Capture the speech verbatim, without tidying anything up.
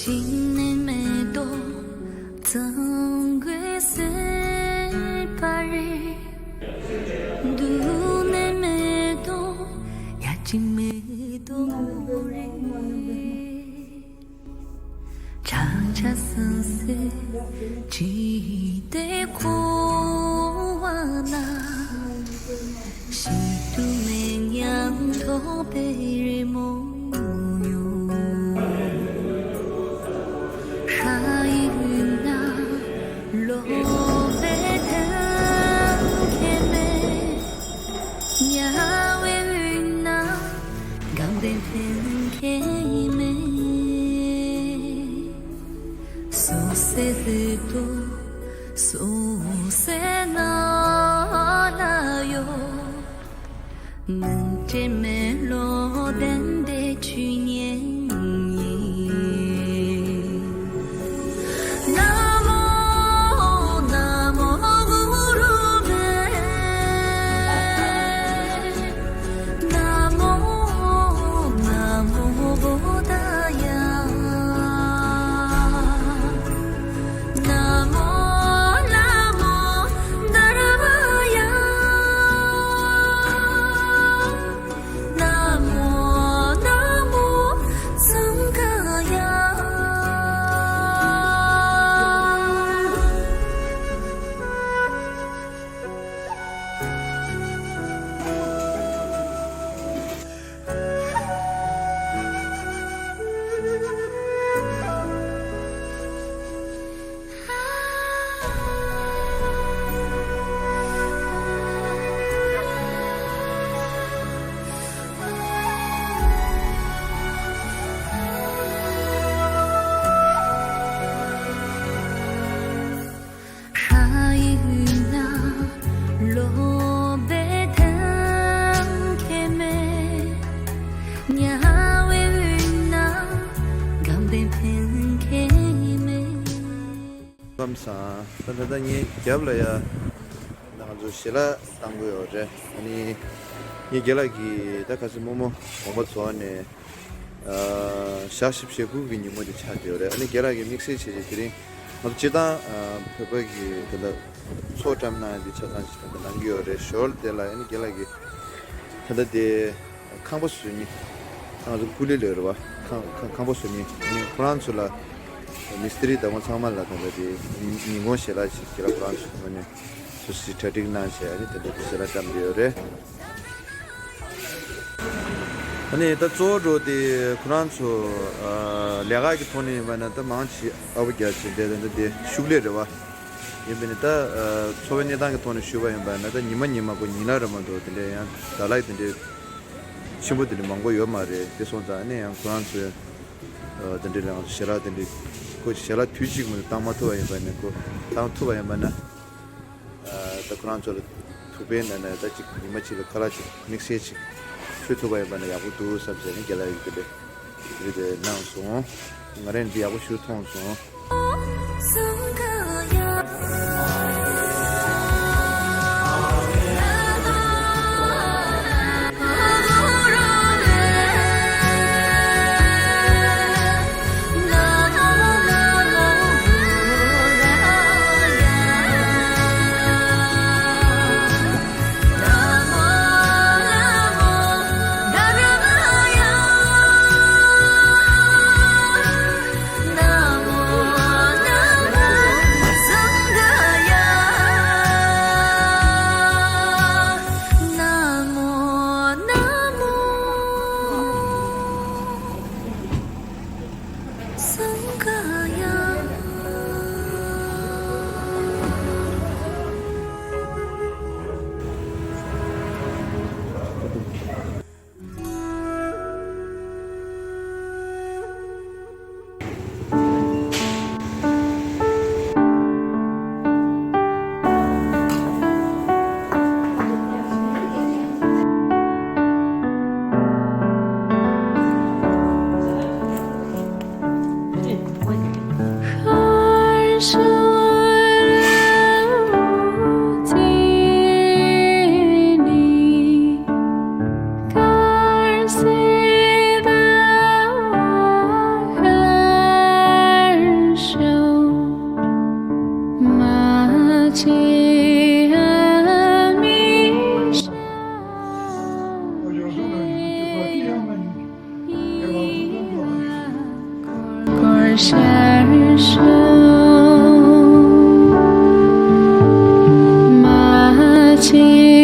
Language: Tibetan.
གཞན་ནས་མེ་ཏོག་བཙོང་དགོས་ཟེར་པ་རེད། དུག་ནས་མེ་ཏོག་ཡ་གཅིག་མེ་ཏོག་རེད། ཆག་ཆག་སིང་སིང་བྱས་ཏེ་འཁོར་བ་ན། ཞིག་ཏུ་མེད་མཉམ་ཐོགས་པའི་རི་མོ་ཡོད། ཧྲ་ཡི་ཡུལ་ན་ལོག་པའི་དོན་ཁེལ་མེད། དམྱལ་བའི་ཡུལ་ན་སྒོམ་པའི་ཕན་ཁེལ་མེད། སོ་སོའི་ལུས་པོ་སོ་སོའི་ནང་ན་ཡོད། མུན་དཀྲིས་མེ་ལོང་ལྡན་པའི་ཆོས་ཉིད་ཡིན། ན་མོ་ན་མོ་གུ་རུ་མེ། ན་མོ་ན་མོ་བོ་དྷ་ཡ། ན་མོ་ན་མོ་དྷརྨ་ཡ། ན་མོ་ན་མོ་སངྒྷ་ཡ། ཧྲ་ཡི་ཡུལ་ན་ལོག་པའི་དོན་ཁེལ་མེད། དམྱལ་བའི་ཡུལ་ན་སྒོམ་པའི་ཕན་ཁེལ་མེད། ཁམས་བཟང་། ད་ད་ལྟ་ངའི་རྒྱབ་ལ་ཡ། ད་ང་ཚོ་ཞལ་ལག་བཏང་གི་ཡོད་རེད། ཨ་ནི་ངའི་རྒན་ལགས་ཀྱིས་ད་ག་ཚོད་རྨོ་མོ་དགོངས་པ་རྫོགས་ནས། ཨ། ཞག་བཞི་བཅུ་ཞེ་དགུ་གི་ཉིན་མོ་དེ་ཆགས་བསྡད་ཡོད་རེད། ཨ་ནི་རྒན་ལགས་ཀྱིས་དམིགས་བསལ་བྱས་བྱས་དེ་རིང་ང་ཚོ་སྤྱིར་བཏང་། ཨ། བོད་པ་གི་ད་ལྟ་ཚོགས་བཀྲམ་གནང་ཡ་དེ་ཆ་ཚང་ཞིག་ད་ལྟ་གནང་གི་ཡོད་རེད། ཞོར་དེ་ལ་ཨ་ནི་རྒན་ལགས་ཀྱིས་ད་ལྟ་དེ་ཁང་པ་བཟོ་མཁན། ང་ཚོ་ཀུ་ལི་ལབ་རེད་པ། ཁང་ཁང་ཁང་པ་བཟོ་མཁན། ཨ་ནི་ཁོ་རང་ཚོ་ལ་མི་སི་ཏྲི་དང་པོ་ཚང་མ་ལ་ད་ལྟ་དེ་ཉིན་གུང་ཞལ་ལག་ཅིག་རྒན་ལགས་ཁོ་རང་ཚོ་ངོས་ནས་སོ་སོའི་གྲ་སྒྲིག་གནང་བྱས། ཨ་ནི་ད་ལྟ་དེ་ཞལ་ལག་བཀྲམ་བསྡད་ཡོད་རེད། ཨ་ནི་ད་གཙོ་བོ་འགྲོ་དེ་ཁོ་རང་ཚོ། ཨ། ལས་ཀ་གི་ཐོག་ནས་ཡིན་པ་ན་ད་མང་ཆེ་ཨ་བོ་རྒྱ་ཆེ་འདྲ་ད་ད་དེ་ཤུགས་ལས་རེད་པ། ཡིན་པས་ན་ད། ཨ། འཚོ་བའི་གནས་སྟངས་ཀྱི་ཐོག་ནས་ཞུས་པ་ཡིན་པ་ན་ད་ཉི་མ་ཉི་མ་ཁོ་ཉིན་ལ་རེད་མ་གཏོགས་དེ་འདྲ་ཡང་ཟླ་ལྷག་དེ་འདྲའི་ཆེན་པོ་དེ་འདྲ་མང་པོ་ཡོད་མ་རེད། དེ་སོང་ཙང་ཨ་ནི་ཡང་ཁོ་རང་ཚོའི། ཨ། དེ་འདྲའི་ལས་ཞལ་ལག་དེ་འདྲའི་ཁོ་ཞལ་ལག་དུས་གཅིག་མ་གཏོགས་བཏང་མ་ཐུབ་པ་ཡིན་པ་ན། ཁོ་བཏང་ཐུབ་པ་ཡིན་པ་ན། ཨ། ད་ཁོ་རང་ཚོ་ལ་ཐུག་པའི་ནང་ནས་ད་ཅིག་ཉི་མ་གཅིག་ལ་ཁ་ལག་ཅིག་དམིགས་བསལ་ཅིག་མཆོད་ཐུབ་པ་ཡིན་པ་ན་ཡག་པོ་འདུག་བསམ་བྱས་ནས་རྒན་ལགས་ཀྱིས་དེ་འདྲ་རེ་རེ་གནང་སོང་། ང་རང་འདི་ཡག་པོ་ཞིག་མཐོང་སོང་། ཆེ།